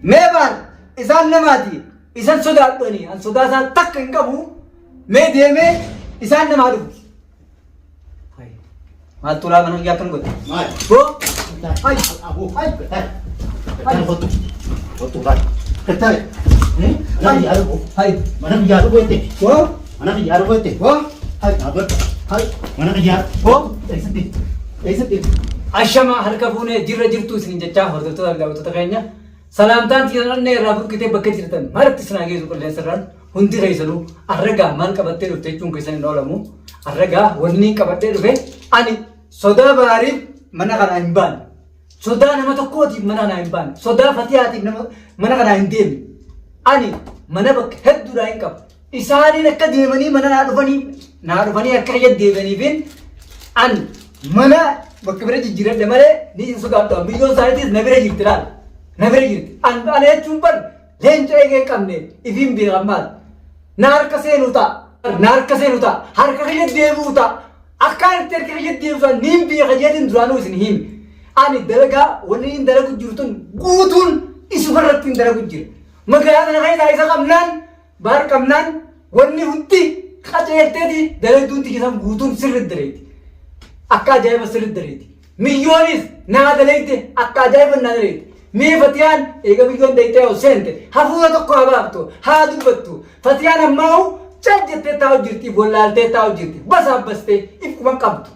Mee baar isaan namaati isan sodaadhu ani an sodaa isaa takka hin qabu mee deemee isaan namaa dhufu. Hai. Maaltu laa mana kiyyaa akkan godhe? Maal? Boo! Hai! Aboo. Hai! Gatari. Gatari kottu. Kottu baal. Gatari. Mana biyyaa dhufu. Hai! Mana biyyaa dhufu jette. Boo! Mana biyyaa dhufu jette. Boo! Hai dhaabbadhu. Hai mana biyyaa. Boo! Eessatti? Eessatti? Ashamaa harka fuunee jirra jirtu isin jechaa hordoftoota fi daawwattoota keenya salaamtaan tiiranne irraa burqitee bakka jirtan maratti isin haa geessu qilleensa irraan hundi keessanuu arragaa maal qabattee dhufte jechuun keessan hin oolamu arragaa wanni qabadhee dhufe ani sodaa baariif mana kanaa hin baane sodaa nama tokkootiif mana kanaa hin baane sodaa fatiyaatiif nama mana kanaa hin deemne ani mana bakka hedduudhaa hin qabu Isaaniin akka deemanii mana naa dhufanii naa dhufanii akka kiyya deebi'aniifin an mana bakka bira jijjiiradhe malee ni hin sodaadhu. Biyyoon isaaniitis na bira jirti laal. Na bira jirti. An ana jechuun bar leenca eegee hin qabne ifiin beekan maal. Na harka seenuu ta'a. Na harka seenuu ta'a. Harka kiyya deebi'uu ta'a. Akkaan itti harka kiyya deebisan niin beeka jeetiin duraanuu isin himi. Ani dalagaa wanni hin dalagu jiru tun guutuun isuma irratti hin dalagu jira. Magaalaa kana keessaa isa qabnaan Baar qabnaan wanni hundi qaceelteeti dalagduun tiyya san guutuun sirri daleeti. Akka ajaa'iba sirri daleeti. Miyyoonis naa daleeyte akka ajaa'iba naa daleeti. Mee fatiyaan eega biyyoon dayxee ol seente hafuura tokko haa baaftu haa dubbattu. Fatiyaan ammaa'u cal jettee taa'u jirti if wallaaltee taa'u jirti basaabbastee if quban qabdu.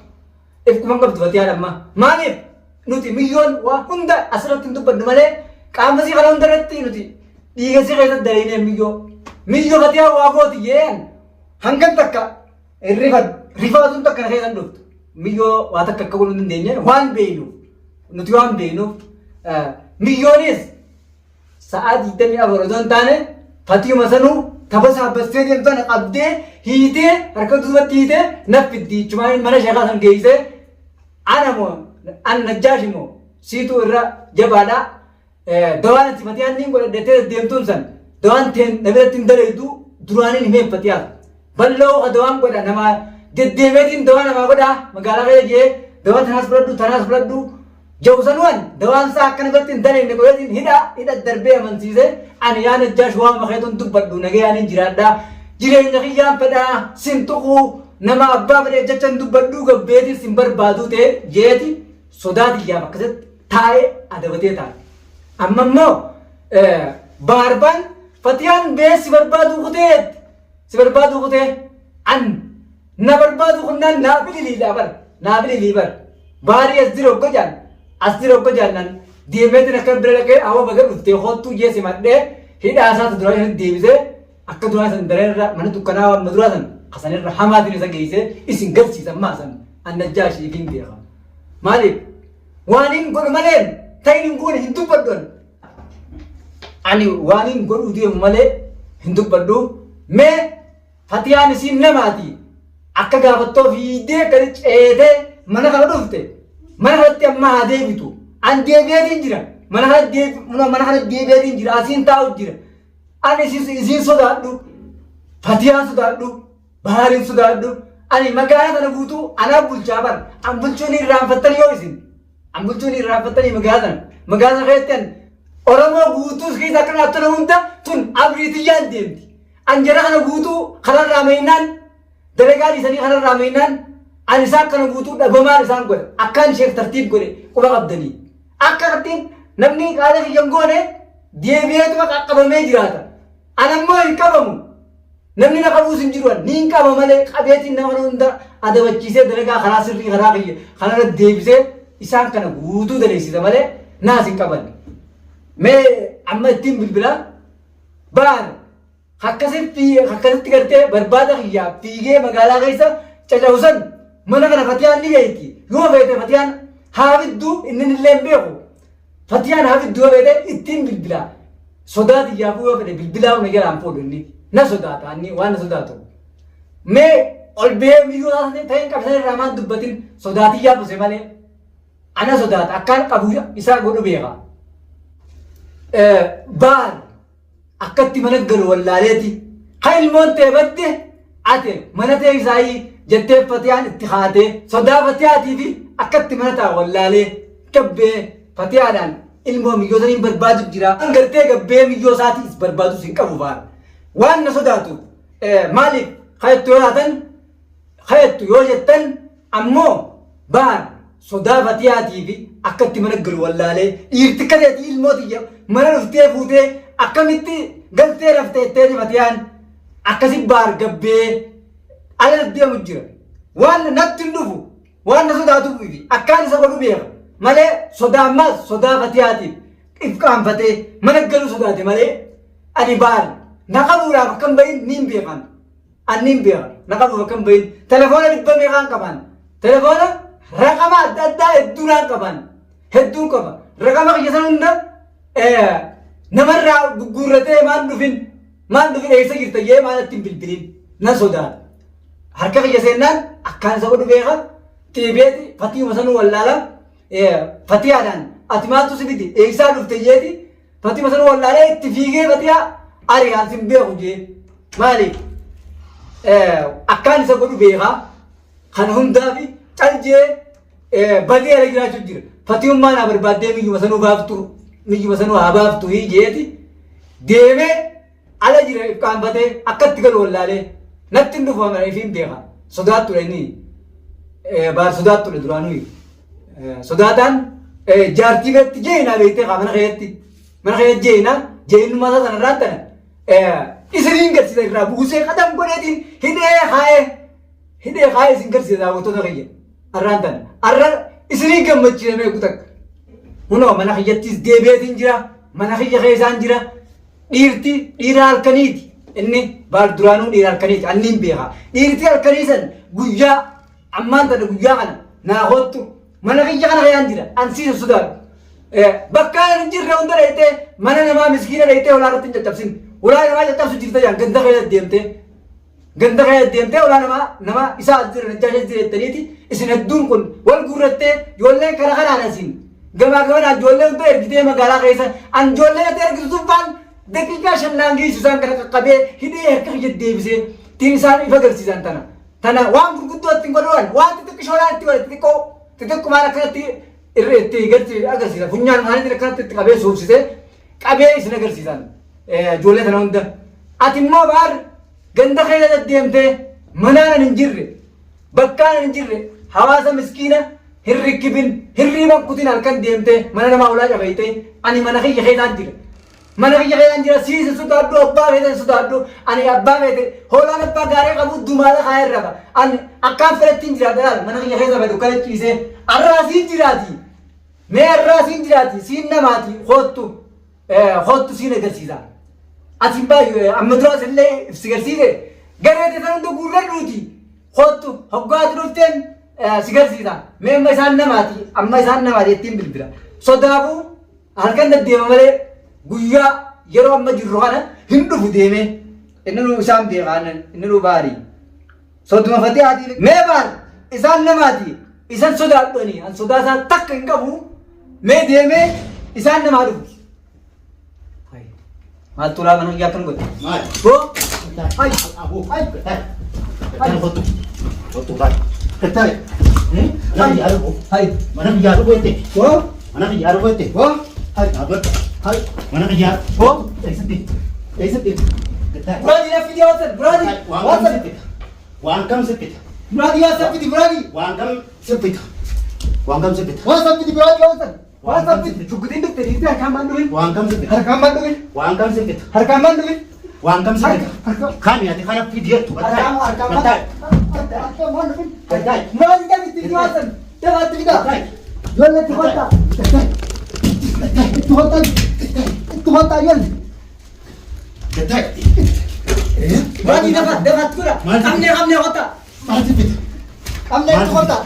If quban qabdu fatiyaan ammaa. Maaliif nuti miyyoon waa hunda asirratti hin dubbannu malee qaama sii kana hunda irratti nuti dhiiga sii keessatti dalaynee miyyoo. Miyyoo fatiyaan waa gooti jeen hangan takka hin rifadhu. Rifaatuun takka na keessa hin dhuftu. Miyyoo waa takka akka godhuu hin dandeenye waan beeynuuf nuti waan beeynuuf miyyoonis Sa'aa 24 otoo hin taane fatiyuma sanuu tapha saabbastee deemtu tana qabdee hiitee harka duubatti hiitee naf fiddi ichumaan mana sheekaa san geessee ana moo an najjaashi moo siituu irra jabaadha dawaan ati fatiyaan niin godhadhettee deemtuun san dawaan teen na biratti hin dalaydu duraaniin himeen fatiyaaf Balloo ka dawaan godha nama deddeebi'eetiin dawaa namaa godha magaalaa keessa jee dawaa tanaas fudhadhu tanaas fudhadhu jedhu sanuwan dawaan isaa akkana irratti hin daleenne godheetiin hidha hidha darbee amansiise ani yaa najjaash waan makeetuun dubbadhu nagayaan hin jiraadha jireenya kiyyaan fedhaa sin tuquu nama abbaa fedheef jecha hin dubbadhu gabbeetiin sin barbaaduu ta'e jeeti sodaa tiyyaaf akkasitti taa'ee adabatee taa'e. Amma immoo baarbaan fatiyaan bee si barbaaduu kuteetti Si barbaaduu kutee an na barbaaduu kunnaan naa bililiidha bar naa bililii bar baarii as jira oggo jaan as jira oggo jaan deemeetiin akka bira dhaqee awa baga dhuftee hoottuu jee simadhee hidhaa isaatu duraa isin deebisee akka duraa isin dareerra mana dukkanaa amma duraa san kasanirra hamaatiin isa geessee isin galchiisa ammaa san an najjaashii ifiin beeka maaliif waan hin godhu malee ta'in hin goone hin dubbadhu ani. Ani waan hin godhuu deemu malee hin dubbadhu. Mee fatiyaan isiin namaati akka gaafattoo fiigdee akkasi ceetee mana kana dhufte mana kanatti amma haa deebitu. An deebi'eetiin jira. Mana kana deebi mana kana deebi'eetiin jira. Asiin taa'u jira. Ani isiin sodaadhu. Fatiyaan sodaadhu. Bahaariin sodaadhu. Ani magaalaa kana guutuu anaa bulchaa bara. An bulchuun irraanfattan yoo isin. An bulchuun irraanfattanii magaalaa sana. Magaalaa sana keessatti an Oromoo guutuus keessa akka dhaattana hunda tun abriitiyyaan deemti. An jara kana guutuu kanarraa meeynaan dalagaa dhiisanii kanarraa meeynaan an isaan kana guutuu dhabamaan isaan godhe. Akkaan isheef tartiib godhe quba qabdanii. Akka ittiin namni qaala kiyya hin goone deebi'eetuma qaqqabamee jiraata. An ammoo hin qabamu. Namni na qabuus hin jiru ani niin qaba malee qabeetiin nama hunda adabachiisee dalagaa karaa sirrii karaa kiyya kanarra deebisee isaan kana guutuu daleessisa malee naas hin qaban. Mee amma ittiin bilbilaa baar akkasitti akkasitti gartee barbaada kiyyaa fiigee magaalaa keessa caca'u san mana kana fatiyaan ni beekti yoo feete fatiyaan haa fidduu inni illee hin beeku Fatiyaan haa fiddu yoo fedhe ittiin bilbilaa. Sodaa tiyyaafuu yoo fedhe bilbilaa na jalaan fuudhu inni. Na sodaata inni waan na sodaatu. Mee ol bee miyyuu ta'e hin qabsan irraa maan dubbatin sodaa tiyyaa buse malee. Ana sodaata akkaan qabu isaa godhu beeka. Baar Akkatti mana galu wallaaleeti. Kan ilmoon tee badde ate mana tee isaayii jettee fatiyaan itti kaatee sodaa fatiyaatii fi akkatti mana taa wallaalee gabbee fatiyaadhaan Ilmoo miyyoo saniin barbaadu jira. An gartee gabbee miyyoo isaatiis barbaadus hin qabu baar. Waan na sodaatu maaliif kayattu yoo taatan kayattu yoo jettan ammoo baar sodaa fatiyaatii fi akkatti mana galu wallaalee dhiirti akka ta'eeti ilmoo tiyya mana dhuftee fuutee akkamitti galtee raftee jetteeti fatiyaan akkasi baar gabbee ala deemu jira. Waan natti hin dhufu Waan na sodaatuuf fi akkaan isa godhu beeka. Malee sodaa ammaas sodaa fatiyaatiif if qaanfatee mana galuu sodaate malee ani baal na qabuudhaaf akka hin bahin niin beekan. An niin beeka na qabuuf akka hin bahin. Telefoona dhibba meeqaan qaban. Telefoona raqama adda addaa hedduudhaan qaban. Hedduun qaba. Raqama kiyya san hunda namarraa gugguurratee maal dhufin maal dhufin eessa jirta jee maal ittiin bilbilin na sodaata. Harka kiyya seennaan akkaan isa godhu beeka. Xiibeeti fatiyuma sanuu wallaala. Fatiyaadhaan ati maaltu si fide eessaa dhufte jeeti. Fatiyuma sanuu wallaalee itti fiigee fatiyaa ari'aan sin beeku jee. Maaliif? Akkaan isa godhu beeka. Kan hundaafi caljee badee ala jiraachuu jira. Fatiyummaa naa barbaaddee miyyuma sanuu baaftu miyyuma sanuu haa baaftu jeeti. Deemee ala jira if qaanfatee akka itti galu wallaalee natti hin dhufu amana ifiin beeka sodaattudha inni baar sodaattudha duraanuu sodaataan jaartii beetti jeenaa beektee kaa mana keetti mana keetti jeenaa jeenummaa isaa sana irraa tana isiniin garsiisa irraa buusee qadam godheetiin hidhee kaa'ee hidhee kaa'ee isin garsiisa daawwattoota kiyya arraan tana arra isiniin gammachiisa meeku takka kunoo mana kiyyattis deebi'eetiin jira mana kiyya keessaan jira Dhiirti dhiira halkaniiti. Inni baar duraanuu dhiira halkaniiti. Anni hin beeka. Dhiirti halkanii san guyyaa ammaan tana guyyaa kana naa kottu. Mana kiyya kana kayaan jira. An siisa sodaadhu. Bakka hin jirre hunda dhayxee mana namaa miskiina dhayxee hulaa irratti hin caccabsin. Hulaa namaa caccabsu jirta jaan ganda keessa deemtee. Ganda keessa deemtee hulaa namaa nama isaa as jira najjaash as jira jettaniiti isin hedduun kun wal guurrattee ijoolleen kara kanaan asiin gamaa gamanaan ijoollee hunda ergitee magaalaa keessa an ijoollee natti ergitu tuffaan daqiiqaa shan naan geessu isaan kana qaqqabee hidhee harka kiyya deebisee ittiin isaan ifa agarsiisan tana tana waan gurguddoo ittiin godhuudhaan waan xixiqqishoodhaan itti godhe xixiqqoo xixiqqumaan akkanatti irra itti garsi agarsiisa funyaan isaaniitiin akkanatti itti qabee suufsisee qabee isin agarsiisan ijoollee tana hunda ati immoo baar Ganda keessa deddeemtee manaan an hin jirre, bakkaan an hin jirre, hawaasa miskiina hin rikkibin, hirriiba hin kutin halkan deemtee mana namaa ulaa cabaytee ani mana kiyya keessaan jira. Mana kiyya keessaan jira siis hin sodaadhu abbaa keessa hin sodaadhu ani abbaa feete hoolaan abbaa gaarii qabu dumaala kaayee rafa ani akkaan fedhetti hin jiraadha laal mana kiyya keessa fedhu kana ciisee arraa siin jiraati mee arraa siin jiraati siin namaati koottu Kottu siin agarsiisa. Ati hin baay'ee amma duraas illee if si garsiise garee teessan hunda guurradhuuti. Kottu hoggaa ati dhufteen si garsiisa. Mee amma isaan namaati amma isaan namaati ittiin bilbila. Sodaafuu halkan deddeema malee guyyaa yeroo amma jirru kana hin dhufu deemee. Inni nu isaan beekaan inni nu baarii. Soduma fatihaatii mee baar isaan namaati isan sodaadhu ani an sodaa isaa takka hin qabu mee deemee isaan namaa dhufu. Maal tuulaa mana kiyyaa akkan godhe? Maal? Boo! Ay! Abu! Ay! Ay! Kottu. Kottu baay. Kattare. Mana kiyyaa dhufu. Hai! Mana kiyyaa dhufu jette. Boo! Mana kiyyaa dhufu jette. Boo! Hai! Dhaabbadhu. Hai! Mana kiyyaa. Boo! Eessatti? Eessatti? Kattare. Muraadii na fidi Watson! Muraadii! Waan kam Watson! siffita? Waan kam siffita? Muraadii Watson fidi Muraadii! Waan kam siffita? Waan kam siffita? Watson fidi Muraadii Watson! Waan Watson fidi! Shugguxiin dhufte dhiirti harkaan maan dhufin? Waan kam siffita? Harkaan maan dhufin? Waan kam siffita? Harkaan maan dhufin? Waan kam siffita? Harka- Kami ati kana fidi jettu? Harkaan harkaan maan Kattare. harkaan maan dhufin? Kattare. Muraadii dafi fidi Watson! Dafaatti fidaa! Kattare. Ijoollee itti kottaa! Itti kottaa! Itti kottaa ijoollee! Muraadii dafa dafaatti godha! Maal fidi? Qabnee qabnee kottaa! Maal siffita? Qabnee itti kottaa!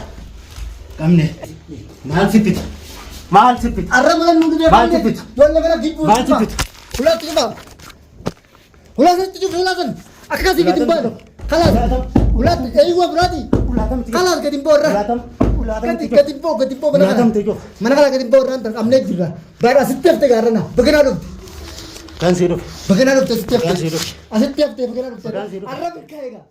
Qabne. Maal siffita? Maal siffita? Arra mana nu dhibee Maal qabne. siffita? Ijoollee kana gidduu Maal siffita? Ulaatti cufaa. Ulaatti cufi ulaasan. Akkasii gadi hin baanu. Kalaas. Ulaatti eeyyuu biraati. Kalaas gadi hin boorra. Gadi gadi hin boo gadi hin boo mana kana. Mana kana gadi hin boorra tan qabnee jirra. Baadha asitti hafte gaarrana. Baganaa dhufte. Kan sii dhufe. Baganaa dhufte asitti Bagaan sii hafte. dhufe. Asitti hafte baganaa dhufte. Bagaan sii dhufe. Arra milkaa'e egaa.